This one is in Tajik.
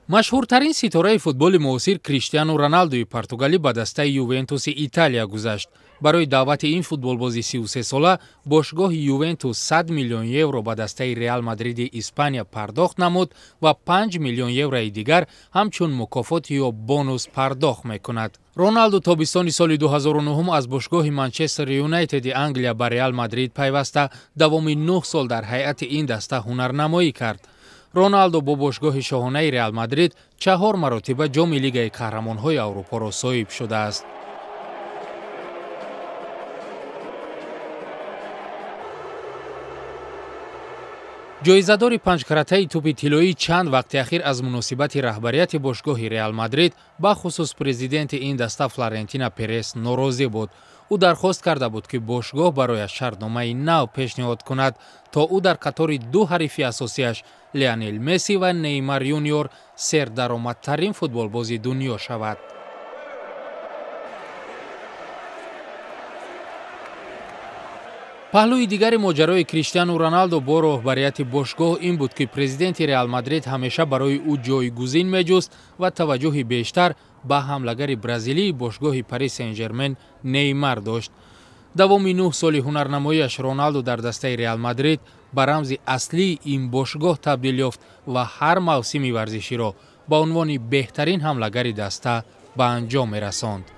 Машҳуртарин ситораи футболи муосир Криштиану Роналдуи португалӣ ба дастаи Ювентуси Италия гузашт. Барои даъвати ин футболбози 33сола бошгоҳи Ювентус 100 миллион евро ба дастаи Реал Мадриди Испания пардохт намуд ва 5 миллион еврои дигар ҳамчун мукофот ё бонус пардохт мекунад. Роналду тобистони соли 2009 аз бошгоҳи Манчестер Юнайтеди Англия ба Реал Мадрид пайваста, давоми 9 сол дар ҳайати ин даста ҳунарнамоӣ кард. Роналдо бо бошгоҳи шоҳонаи Реал Мадрид 4 маротиба ҷоми Лигаи қаҳрамонҳои Аврупоро соҳиб шудааст. Ҷоизадори панҷкаратаи тӯпи тиллоӣ чанд вақти ахир аз муносибати раҳбарияти бошгоҳи Реал Мадрид, бахусус президенти ин даста Флорентина Перес норозӣ буд. Ӯ дархост карда буд, ки бошгоҳ барояш шартномаи нав пешниҳод кунад, то ӯ дар қатори ду ҳарифи асосиаш Леонел Месси ва Неймар Юниор сердаромадтарин футболбози дунё шавад. Паҳлӯи дигари моҷарои Криштиану Роналдо бо роҳбарияти бошгоҳ ин буд, ки президенти Реал Мадрид ҳамеша барои ӯ ҷойгузин меҷуст ва таваҷҷӯҳи бештар ба ҳамлагари бразилии бошгоҳи Пари Сен-Жермен Неймар дошт. Давоми 9 соли ҳунарнамоиаш Роналдо дар дастаи Реал Мадрид ба рамзи аслии ин бошгоҳ табдил ёфт ва ҳар мавсими варзиширо ба унвони беҳтарин ҳамлагари даста ба анҷом мерасонд.